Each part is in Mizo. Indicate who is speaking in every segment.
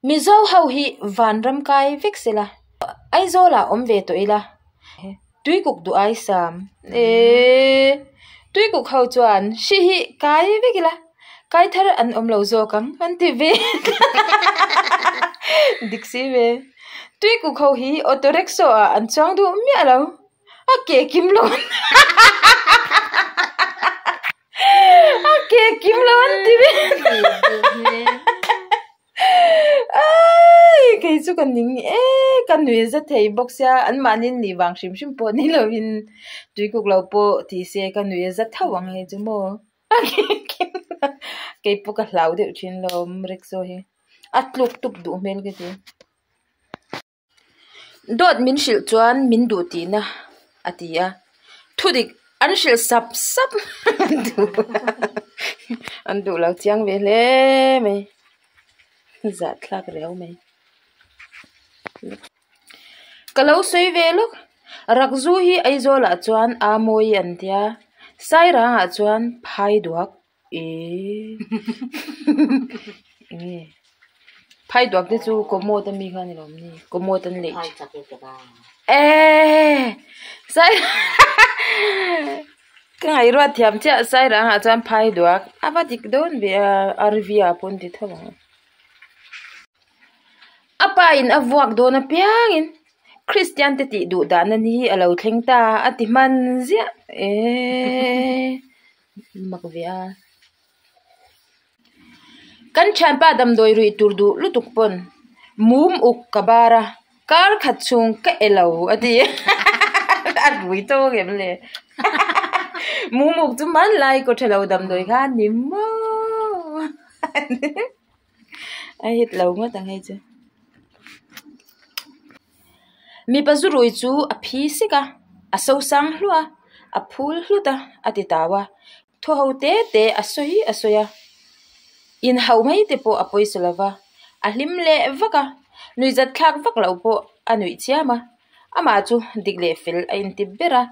Speaker 1: Mizo ho hi vanram kai vek sela, Aizawl ah awm ve tawh ila, Tuikuk duh ai sam e. Tuikuk ho chuan hri hi kai vek ila, kai thar an awm lo zawk ang an ti ve dik si ve. Tuikuk ho hi auto rickshaw ah an chuang duh miah lo, a ke kim lo a ke kim lo an ti ve. Aii kei chu ka ning e ka nui za thei bawk sia an mahni nih vang hrim hrim pawh ni lovin tuikuk lo pawh ti se ka nui za tho ang hei chu maw kei pawh ka hlau deuh thin lo rickshaw hi a tluk tup duh hmel ka ti. Dawt min hrilh chuan min duh tihna a ti a, thudik an hrilh sap sap an duh lo chiang ve hle mai, zahthlak riau mai. Ka lo sawi ve lawk, Rakzu hi Aizawl ah chuan Amawi an tia, Sairang ah chuan Phaiduak. Eee enge phai duak te chu commode ami kha ni lawm ni commode an lei eee sai ka ngaihruat thiam chiah sai rang ah chuan phai duak a va dik dawn ve a rv ah pawh an ti tho ang a pa in a vuak dawn apiang in Kristian te tih duh dan ani a lo thleng ta a ti hman ziah eee. Mak ve a. Kan thianpa damdawi ruih tur duh lutuk pawn mum uk ka bar a, kar khat chhung ka e lo a ti. A rui tawk em le. Mum uk chu hmanlai kaw tha lo damdawi kha a ni maw. A hit lo ngawt ang hei chu. Mipa zu rui chu a phi sek a, a sosang hluah a, a phul hlut a, a ti tau a. Thaw ho te te a sawi a sawi a, inhauh mai te pawh a pawisa lo va, a hlim leh vak a, nuihzat thlak vak loh pawh a nuih chiam a. Amah chu dik leh fel a inti ber a,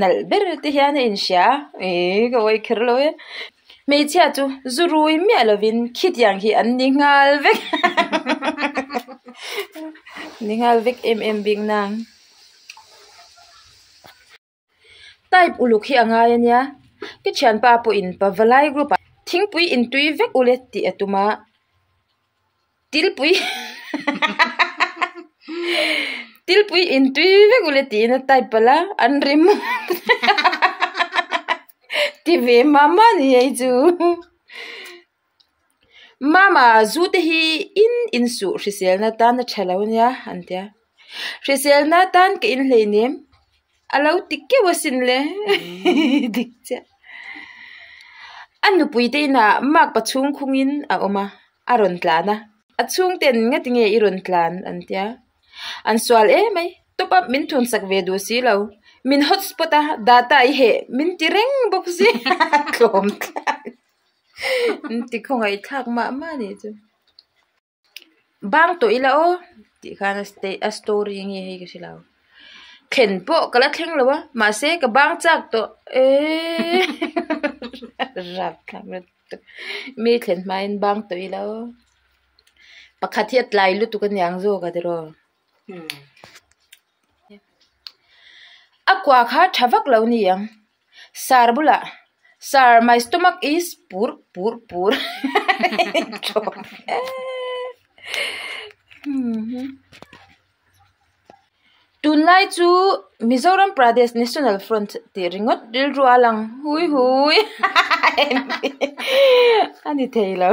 Speaker 1: nalh ber te hian a inhria a, eee ka awih kher lo e. Hmeichhia chu zu rui miah lovin khitiang hi an ni nghal vek ni nghal vek em em bik nang. Type uluk hi a ngai a nia, ka thianpa pawhin Pavalai group ah thingpui intui vek ule tih a tum a. Tilpui Tilpui intui vek ule tiin a type palh a, an rim ti ve mah mah a ni hei chu. Mama zu te hi in insuh hriselna tan a tha lo ania an tia, hriselna tan ka inhleinem a lo ti keuh asin le dik chiah. A nupui te inah mark pachhung khungin a awm a, a rawn tlan a, a chhungten ngati nge i rawn tlan an tia, an sual em mai, top up min thun sak ve duh si lo, min hotspot a data i heh min ti reng bawk si tlawm thlak min ti khawngaih thlak mah mah a nih chu. Bang tawh ila aw tih khan a story nge hei ka hre lo. Thlen pawh ka la thleng lo a mahse ka bang chak tawh eeee rapthlak lutuk mi thlen hmain bang tawh ila aw. Pakhat hi a tlai lutuk aniang zawk a tiraw. A kua kha tha vak lo ni ang. Sir bulah Sir my stomach is pur pur pur Tunlai chu Mizoram Pradesh National Front tih ringawt rilru a lang hui hui a ni thei lo.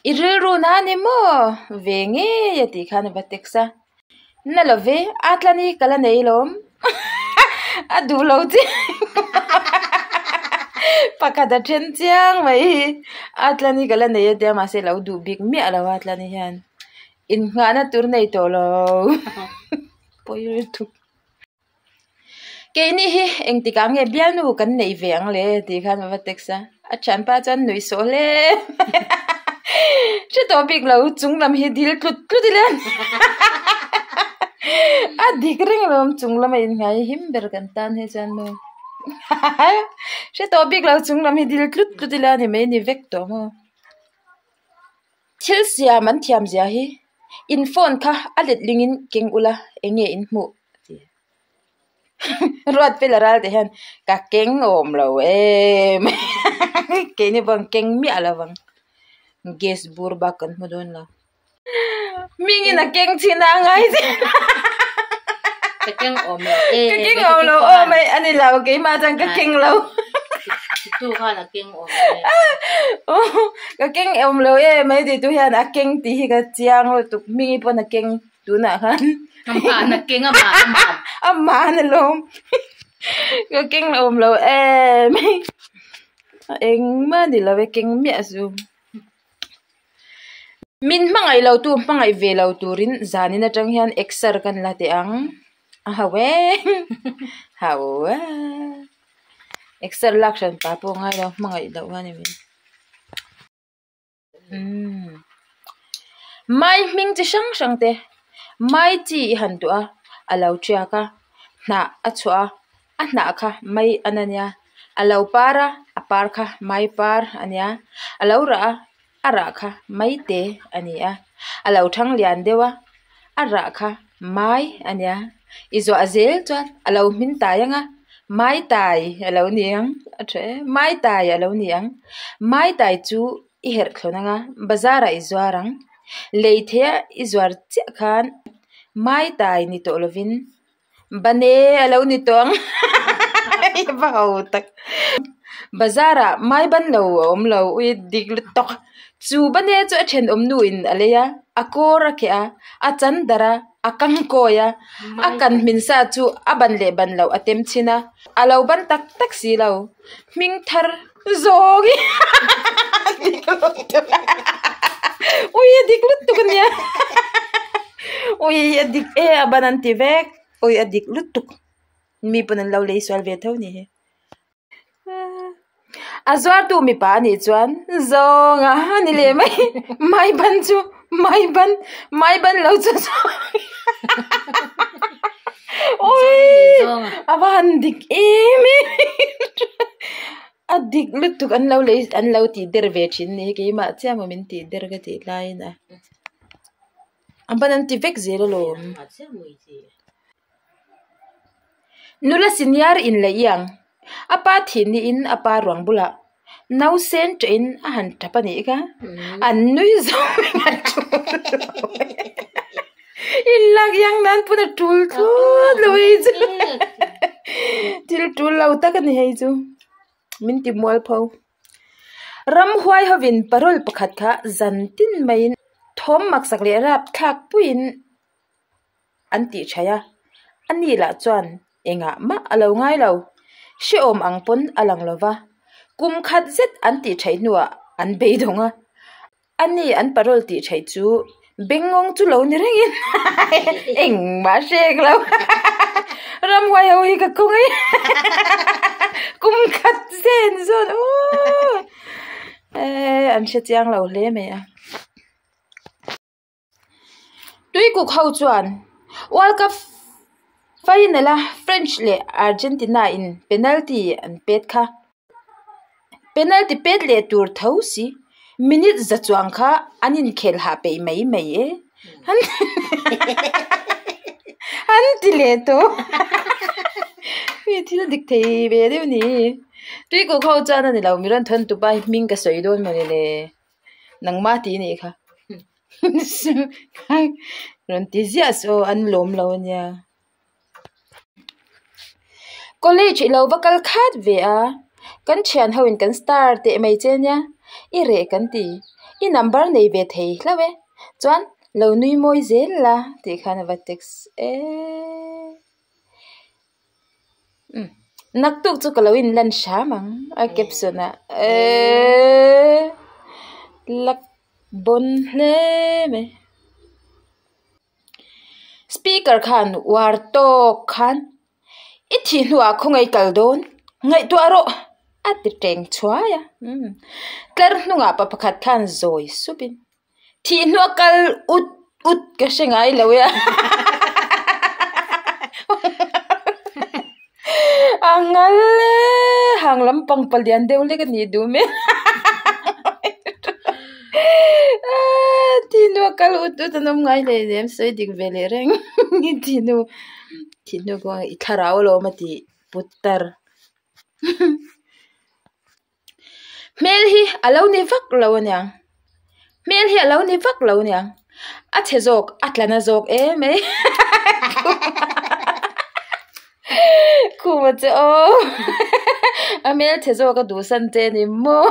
Speaker 1: I rilru na ni maw? Ve ngei a tih khan a va text a. Na lo ve, a tla ni ka la nei lawm. A duh lo che. Pakhat a then chiang mai hi. A tla ni ka la nei a tia mahse lo duh bik miah lo a tla ni hian. Innghahna tur nei tawh lo. Pawi lutuk. Keini hi engtikah nge bialnu kan neih ve ang le tih khan a va text a, a thianpa chuan nuih sawh hle hre tawh bik lo chung lam hi dil tlut tlut ila a dik reng alawm chung lama innghai him ber kan tan hi chuan maw hre tawh bik lo chung lam hi dil tlut tlut ila ni mai ni vek tawh maw. Thil siam an thiam zia hi in phone kha a letlingin keng ula eng nge in hmuh a ti. Ruat fel a ral teh hian ka keng awm lo em keini pawh an keng miah lo vang gas bur bak kan hmu dawn lo. Hmingin a keng chin a ngai che.
Speaker 2: Ka keng awm lo e.
Speaker 1: Ka keng awm lo awm e a ni lo keimah chuan ka keng lo.
Speaker 2: Titu khan a keng awm e.
Speaker 1: Ka keng awm lo e mai titu hian a keng tih hi ka chiang lutuk hmingi pawn a keng tunah khan.
Speaker 2: Amah a keng amah amah.
Speaker 1: Amah a lawm. Ka keng awm lo e mai. Engmah ni lo e keng miah chu. Min hmangaih lo tu hmangaih ve lo turin zanin atang hian exer kan la teh ang. A ho e, ho e. Exer lak hran pa pawh ngai lo hmangaih loh a ni mai. Umm Mai hming chi hrang hrang te mai chi i han duh a, a lo tiak a, hnah a chhuah a, a hnah kha mai an a nia, a lo par a, a par kha mai par a nia, a lo rah a, a rah kha mai te a ni a, a lo thang lian deuh a, a rah kha mai a nia, i zuah zel chuan a lo hmin tai ang a, mai tai a lo ni ang a tha em mai tai a lo ni ang, mai tai chu i herh thlawn ang a, bazar ah i zuar ang, lei theih a i zuar chiah khan mai tai ni tawh lovin Bane a lo ni tawh ang i va ho tak. Bazar ah mai ban lo a awm lo ui dik lutuk. Chu bane chu a thenawm nu in a lei a, a kawr a kheh a, a chan darh a, a kang kawi a, a kan hmin sa chu a ban leh ban loh a tem chhin a, a lo ban tak tak si lo. Hming thar zawng hi a dik lutuk ui a dik lutuk a nia ui a dik e a ban an ti vek ui a dik lutuk mi pawn an lo lei sual ve tho ni hi a zuartu mipa a nih chuan zawng a a ni leh mai mai ban chu mai ban mai ban lo chu ui a va han dik em em a dik lutuk an lo lei an lo tih der ve thin ni keimah chiah maw min tih der ka tih laiin a an ban an ti vek zel alawm nula senior in leh i ang a pa thih niin a pa ruang bulah nausen ṭah in a han ṭap a nih kha an nui zawng in a ṭul lo in lak yang nan pawn a ṭul thlawt lo hei chu thil ṭul lo tak a ni hei chu min ti mual pho ramhuai hovin parol pakhat kha zan tin maiin thawm maksak leh rapthlak puiin. an tih thaih a, a ni lah chuan engah mah a lo ngai lo, hrehawm ang pawn a lang lo va, kum khat zet an tih thaih hnuah an beidawng a, a ni an parole tih thaih chu bengngawng chu lo ni rengin engmah hrek lo ramhuai ho hi ka kawng e kum khat zen zawn aww an hre chiang lo hle mai a. Tuikuk ho chuan World Cup final a French leh Argentina in penalty an pet kha. Penalty pet leh tur tho si minute za chuang kha an inkhel hah peih mai mai e. An ti leh tawh. Mi thil dik thei ve deuh ni. Tuikuk ho chuan a ni lo mi rawn thawn tupa hi hming ka sawi dawn mawni le. Nangmah tih anih kha rawn ti ziah saw an lawm lo ania college ilo va kal khat ve a kan thian ho in kan star teh mai che ania i reh kan ti i number nei ve thei hlauh e chuan lo nui mawi zel la tih khan a va text eee. Naktuk chu ka lo in lan hram ang a caption ah eeee lak bawn hle mai speaker khan uar tawk khan i thih hnuah khawngaih kal dawn ngaihtuah rawh a ti teng chhuai a tlar hnungah pa pakhat khan zawi sup in. Thih hnuah kal ut ut ka hre ngai lo e a ngal e hang lampang palian deuh hlek a nih duh hmel. Thinu a kal ut ut an awm ngai hlei nem sawi dik ve leh reng thinu thinu kawng i thlarau alawm a tih putar hmel hi a lo ni vak lo aniang hmel hi a lo ni vak lo aniang a chhe zawk a tla na zawk em mai Khuma che aw a hmel chhe zawk a duhsan che a ni maw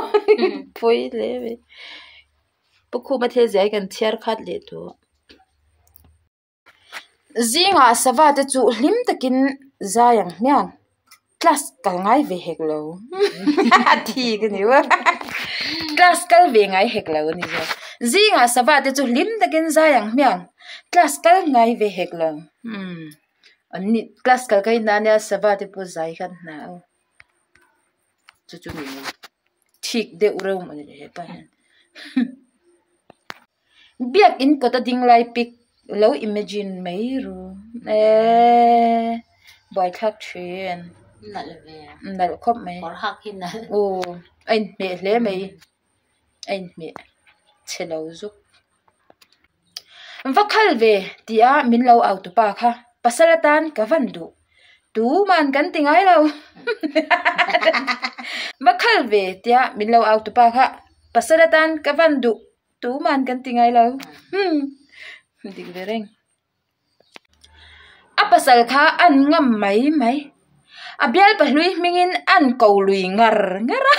Speaker 1: pawi hle mai Pu Khuma thil zia hi kan chhiar khat leh tawh. Zingah sava te chu hlim takin zai ang hmiang class kal ngai ve hek lo a thi ka ni uar class kal ve ngai hek lo a ni zawk zingah sava te chu hlim takin zai ang hmiang class kal ngai ve hek lo umm an ni class kal ka inah ania sava te pawh zai khan hna a chu chu ni lo thik deuh reuh mawni le hepa hian. Biakin kawt a ding lai pic lo imagine mai ru eeee buaithlak thin
Speaker 2: Nalh ve
Speaker 1: nalh khawp mai
Speaker 2: kawr hak hi nalh
Speaker 1: aw a inhmeh hle mai a inhmeh chhe lo zuk va khal ve tih a min lo au tupa kha pasal atan ka van duh tuman kan ti ngai lo va khal ve tih a min lo au tupa kha pasal atan ka van duh. Tuman kan ti ngai lo. Dik ve reng. A pasal kha an ngam mai mai. A bial pahlui hmingin an ko lui ngar ngar a.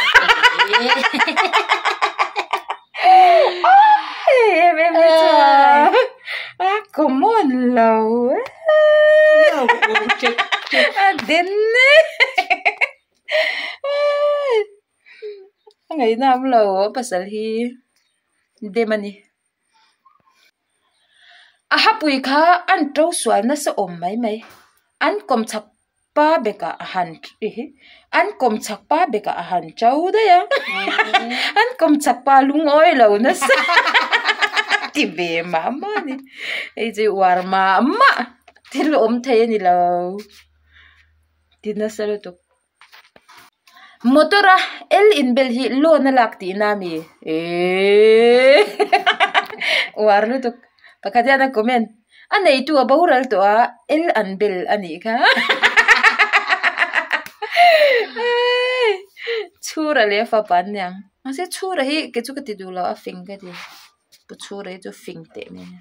Speaker 1: Em em hi chuan a common lo. A den e. A ngaihna awm lo a pasal hi dem a ni. A hapui kha an to sual nasa awm mai mai. An kawm chak pa bekah a han an kawm chak pa bekah a han to daih a. An kawm chak pa lungawi lo nasa ti ve mah mah a ni. Hei chu uar mah mah thil awm thei a ni lo ti nasa lutuk. Motor a L inbel hi loan a lak tihna a mi? Eeeee uar lutuk pakhat hian a comment a neitu a boral tawh a L an bel a nih kha chhura leh a fapa an niang mahse chhura hi kei chu ka ti duh lo a fing ka ti pu chhura hi chu fing teh mai a ni.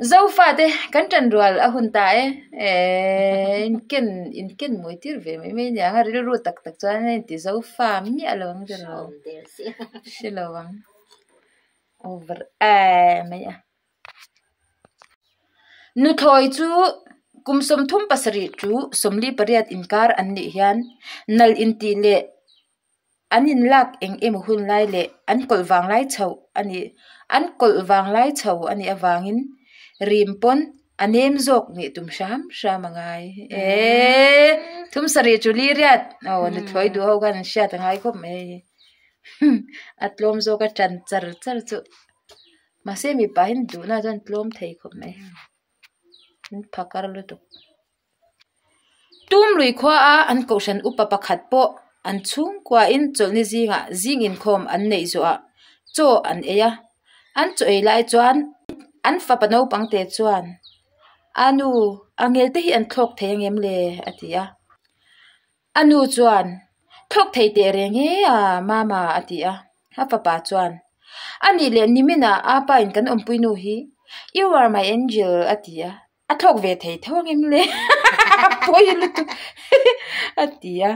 Speaker 1: Zofate kan ṭan rual a hun ta e, eeee in ken in ken mawi tir ve mai mai aniang a rilru tak tak chuan a inti zofa miah lo ang ber lo hre lo ang over em mai a. Nuthlawi chu kum 37 chu 48 inkar an nih hian nal intih leh An inlak eng emaw hun lai leh an kawlh vang lai chho a nih an kawlh vang lai chho a nih avangin rim pawn a nem zawk nih tum hram hram a ngai. Eee thum sarih chu li riat aw nuthlawi duh ho khan an hriat a ngai khawp mai hei a tlawm zawk a tan char char chu mahse mipa hi duhna chuan tlawm thei khawp mai an phakar lutuk. Tumlui khuaa an kohhran upa pakhat pawh an chhungkuain chawlhni zingah zing inkhawm an neih zawhah chaw an ei a. An chaw ei lai chuan an fapa naupangte chuan, A nu, a ngelte hi an thlawk thei angem le? a ti a. A nu chuan, Thlawk thei teh reng e a, Mama, a ti a. A fapa chuan, A nih leh niminah apa in kan awmpui nu hi, You are my angel, a ti a. A thlawk ve thei tho angem le a pawi lutuk a ti a.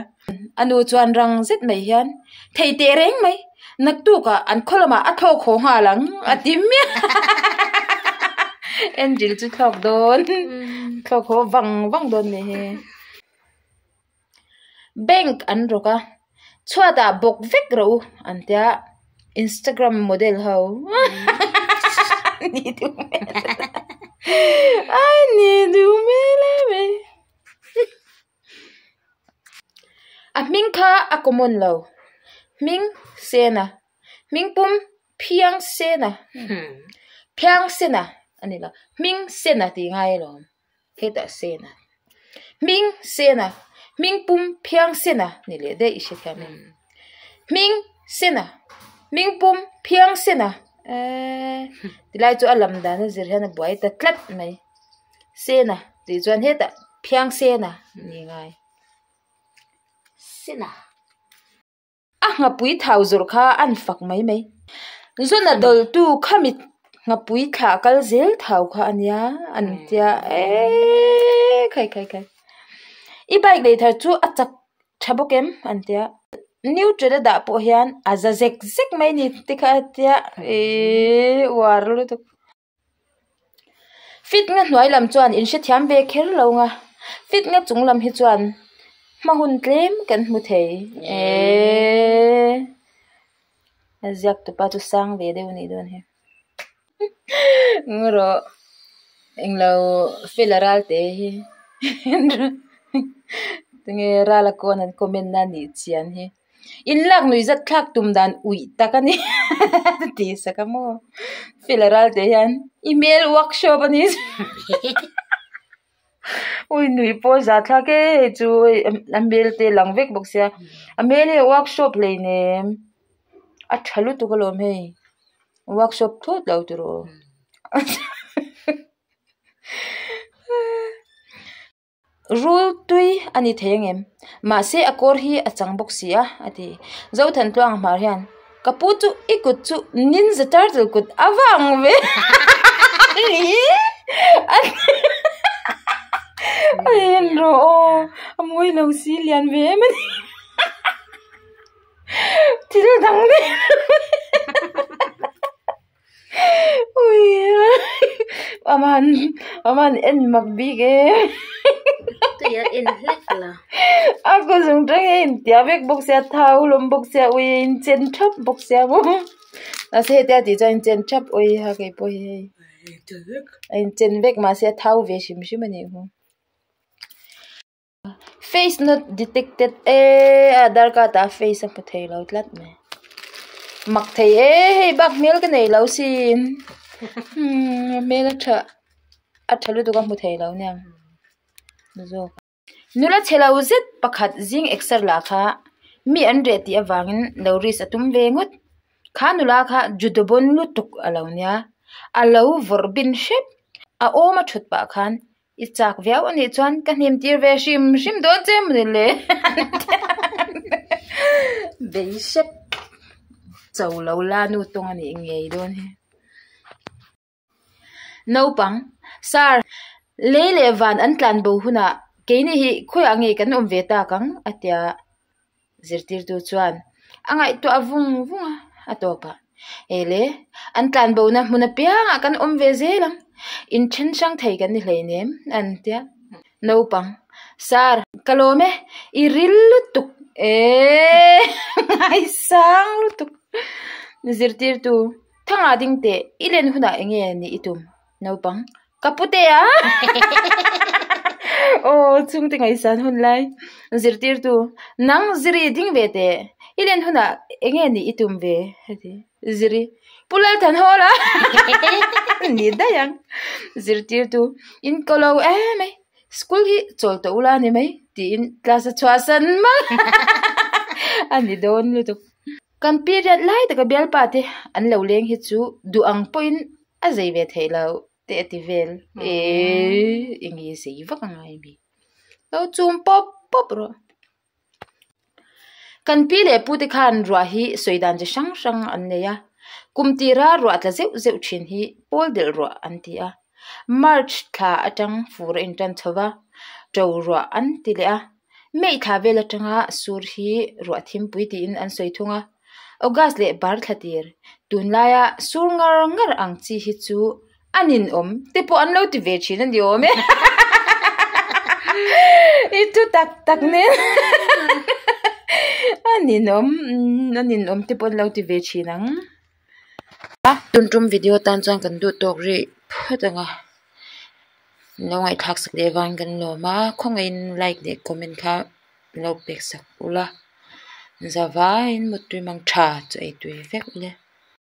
Speaker 1: A nu chuan rang zet mai hian thei teh reng mai naktukah an khaw lamah a thlawk haw nghal ang a ti miah Angel chu thlawk dawn thlawk haw vang vang dawn nih hi. Bank an rawk a chhuatah bawk vek rawh u an tia Instagram model ho ni duh hmel ai ni duh hmel em mai a hming kha a common lo hming sena hming pum phiang sena phiang sena a ni lo hming sena tih ngai alawm. Hetah Sena. Hming Sena. Hming pum phiang Sena ni leh daih i hre thiam em? Hming Sena. Hmingpum phiangsen a eee tilai chu a lam dan a zir hian a buai ta tlat mai sena tih chuan hetah phiangsena ni ngai
Speaker 2: Sena.
Speaker 1: A nghapui thau zawrh kha an fak mai mai. Zuna dawltu khami nghapui thlah kal zel thau kha a nia an tia eeee khai khai khai. I bike lei thar chu a chak tha bawk em an tia. Neutral a dah pawh hian a za zek zek mai ni te kha a tia eeee uar lutuk. Fit nga hnuai lam chuan in hrethiam ve kher lo nga, fit nga chung lam hi chuan hma hun tlem kan hmu thei eeee a ziak tupa chu sang ve deuh a nih dawn hi ngarawh englo fela ral te hi tinge ral a kawn an comment na nih chian hi. In lak nuih zat thlak tum dan uih tak a ni ti sak a maw fela ral teh hian email workshop a ni ui nuih pawh a za thlak e hei chu a hmel te a lang vek bawk sia a hmel hi a workshop hleinem a tha lutuk alawm hei workshop thut lo tiraw. Rul tui a ni thei ang em? Mahse a kawr hi a chang bawk si a, a ti. Zothantluanga hmar hian, Ka pu chu i kut chu ninja turtle kut a vang ve a en rawh aw, a mawi lo si lian ve em a ni. Thil dang daih Aman aman en mak bik e
Speaker 2: Tui a en hlek la.
Speaker 1: A ku zung tang hi a intia vek bawk sia thau lawm bawk sia ui a inchen thap bawk sia maw mahse hetia tih chuan a inchen thap ui a kei pawh hi hei a inchen vek mahse a thau ve hrim hrim a nih hu. Face not detected e aadhar card ah face a hmu thei lo tlat mai mak thei e hei bak hmel ka nei lo sin umm hmel a tha a tha lutuk a hmu thei lo nia zawk nula chhe lo zet pakhat zing exer lah kha mi an reh tih avangin lo risk a tum ve ngawt kha nula kha judo bawn lutuk a lo nia a lo vawrh bin hrep a awm a thut pah khan. I chak viau a nih chuan ka hnim tir ve hrim hrim dawn che mawni le bei hrep cho lo la nu tawng a nih ngei dawn hi. Naupang, Sir, lei leh van an tlan bo hunah keini hi khawiah nge kan awm ve tak ang? a tia Zirtirtu chuan a ngaihtuah vung vung a, a tawpah, Ele, an tlanbona hmun apiangah kan awm ve zel ang, inthen hrang thei kan ni hleinem, an tia. Naupang, Sir, ka lawm e, i ril lutuk e, ngaisang lutuk. Zirtirtu, Thangah ding teh, i len hunah eng nge nih i tum? Naupang, Ka pu te a! Aw, chhungte ngaihsan hun lai. Zirtirtu, Nang Ziri ding ve teh, i len hunah eng nge nih i tum ve? Heti, Ziri, Pu Lalthan hawl a! Ni daih ang. Zirtirtu, In ko lo em mai, school hi chawl tawh ula ni mai, tiin class a chhuahsan mai a ni dawn lutuk. Kan period lai taka bialpa te an lo leng hi chu duh ang pawhin A zei ve theih lo teh a ti vel eee eng nge zei vak a ngai mi lo chum pawp pawp rawh. Kan pi leh pu te khan ruah hi sawi dan chi hrang hrang an nei a, kum tira ruah tla zeuh zeuh thin hi pawl delh ruah an ti a, March thla atang fur a intan chho va, to ruah an ti leh a, May thla vel atanga sur hi ruah thimpui tiin an sawi thung a. August leh bar thla tir, tunlaia sur ngar ngar ang chi hi chu a ninawm te pawh an lo ti ve thin a ni awm e. I thu tak tak nen a ninawm, a ninawm te pawh an lo ti ve thin ang. Tun tum video tan chuan kan duh tawk rih phawt ang a, lo ngaihthlak sak leh vangin kan lawm a, khawngaihin like leh comment kha lo pek sak ula. Zavaiin mutui mang tha chu ei tui vek ule.